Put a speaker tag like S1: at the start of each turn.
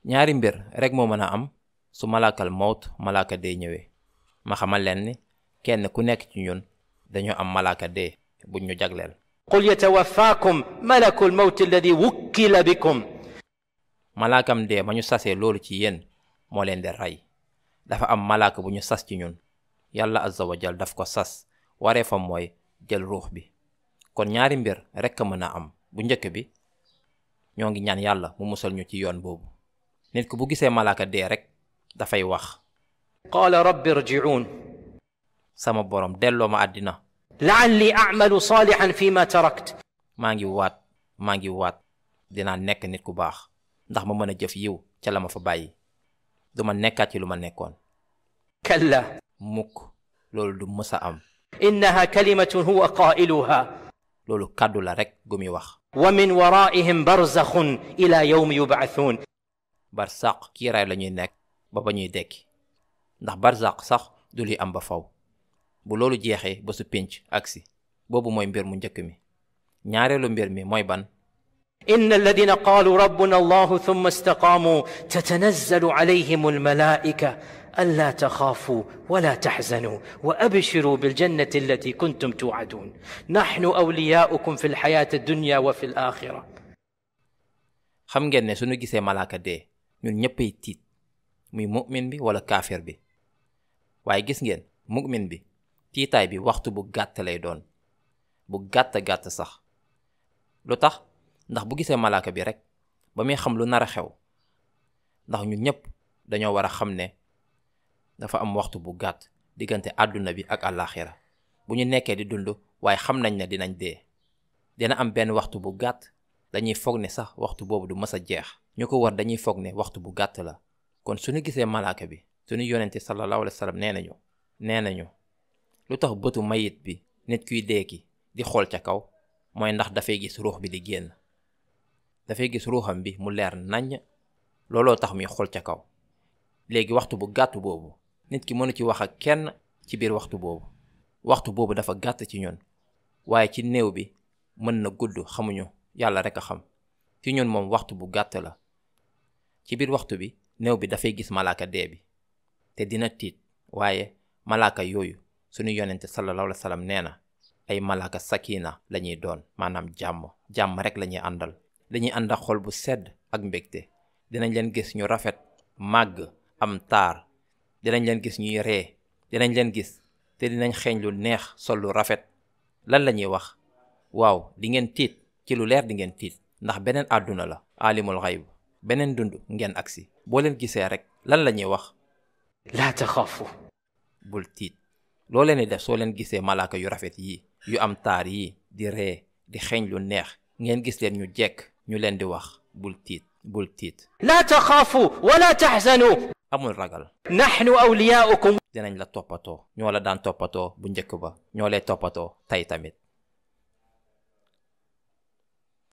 S1: ñaari mbir rek moo mën a am su malaakal mawt malaaka dee ñëwee. ma xamal leen ni kenn ku nekk ci ñun dañoo am malaaka dee buñ ñu jagleel.
S2: qul yatawaffakum malakul mawt alladi wukkila bikum.
S1: malaakam dee ma ñu sasee loolu ci yéen moo leen di rey. dafa am malaaka bu ñu sas ci ñun yàlla azza wa jal daf ko sas waree fa mooy jël ruux bi. kon ñaari mbir rek a mën a am. bu njëkk bi ñoo ngi ñaan yàlla mu musal ñu ci yoon boobu. nit ku bu gisee malaaka dee rek dafay wax.
S2: qaala rabbi irji'uun.
S1: sama borom delloo ma àddina.
S2: la'alli a'malu saalihan fi ma tarakt.
S1: maa ngi waat dinaa nekk nit ku baax ndax ma mën a jëf yiw ca la ma fa bàyyi. du ma nekkaat ci lu ma nekkoon.
S2: kalla.
S1: mukk loolu du mës a am.
S2: innaha kalimatun huwa qaa'iluha.
S1: loolu kàddu la rek gu muy wax.
S2: wa min waraa'ihim barzakhun ila yawmi yub'athuun.
S1: barsaq kiiraay la ñuy nekk ba ñuy dekki ndax barsaq sax du li am ba faw. bu loolu jeexee ba su pénc agsi boobu mooy mbir mu njëkk mi. ñaareelu mbir mi mooy ban.
S2: inna alladina qaalu rabbuna allahu thumma istaqaamu tatanazzalu alayhim almalaa'ika allaa taxaafuu wala taxzanuu wa abshiruu biljannati allati kuntum tuu'aduun naxnu awliyaa'ukum fi lxayaati addunya wa fi alaaxira.
S1: xam ngeen ne suñu gisee malaaka dee ñun ñëppay tiit muy mu'min bi wala kaafir bi. waaye gis ngeen mu'min bi tiitaay bi waxtu bu gàtt lay doon bu gàtt sax. lu tax ndax bu gisee malaaka bi rek ba muy xam lu nar a xew ndax ñun ñëpp dañoo war a xam ne dafa am waxtu bu gàtt diggante àdduna bi ak àllaaxira. bu ñu nekkee di dund waaye xam nañ ne dinañ dee dina am benn waxtu bu gàtt dañuy foog ne sax waxtu boobu du mës a jeex. ñu ko war dañuy foog ne waxtu bu gàtt la. kon suñu gisee malaaka bi suñu yonente sallallahu alayhi wa sallam nee nañu lu tax bëtu mayit bi nit kuy dee ki di xool ca kaw mooy ndax dafay gis ruux bi di génn. dafay gis ruuxam bi mu leer naññ looloo tax muy xool ca kaw. léegi waxtu bu gàtt boobu nit ki mënu ci wax ak kenn ci biir waxtu boobu dafa gàtt ci ñun waaye ci néew bi mën na gudd xamuñu yàlla rek a xam. ci ñun moom waxtu bu gàtt la. ci biir waxtu bi néew bi dafay gis malaaka dee bi te dina tiit waaye malaaka yooyu suñu yonente sallallahu alayhi wa sallam nee na ay malaaka sakina lañuy doon maanaam jàmm rek lañuy àndal. dañuy ànd ak xol bu sedd ak mbégte. dinañ leen gis ñu rafet màgg am taar. dinañ leen gis ñuy ree. dinañ leen gis te dinañ xeeñ lu neex sol lu rafet. lan la ñuy wax waaw di ngeen tiit ci lu leer di ngeen tiit ndax beneen àdduna la alimul xayb beneen dund ngeen agsi. boo leen gisee rek lan la ñuy wax.
S2: laa taxaafu.
S1: bul tiit. loo leen di def soo leen gisee malaaka yu rafet yii yu am taar yii di ree di xeeñ lu neex ngeen gis leen ñu jekk ñu leen di wax bul tiit.
S2: laa taxaafu wala taxzanu.
S1: amul ragal.
S2: naxnu awliyaa'ukum.
S1: dinañ la toppatoo. ñoo la daan toppatoo bu njëkk ba ñoo lay toppatoo tey tamit.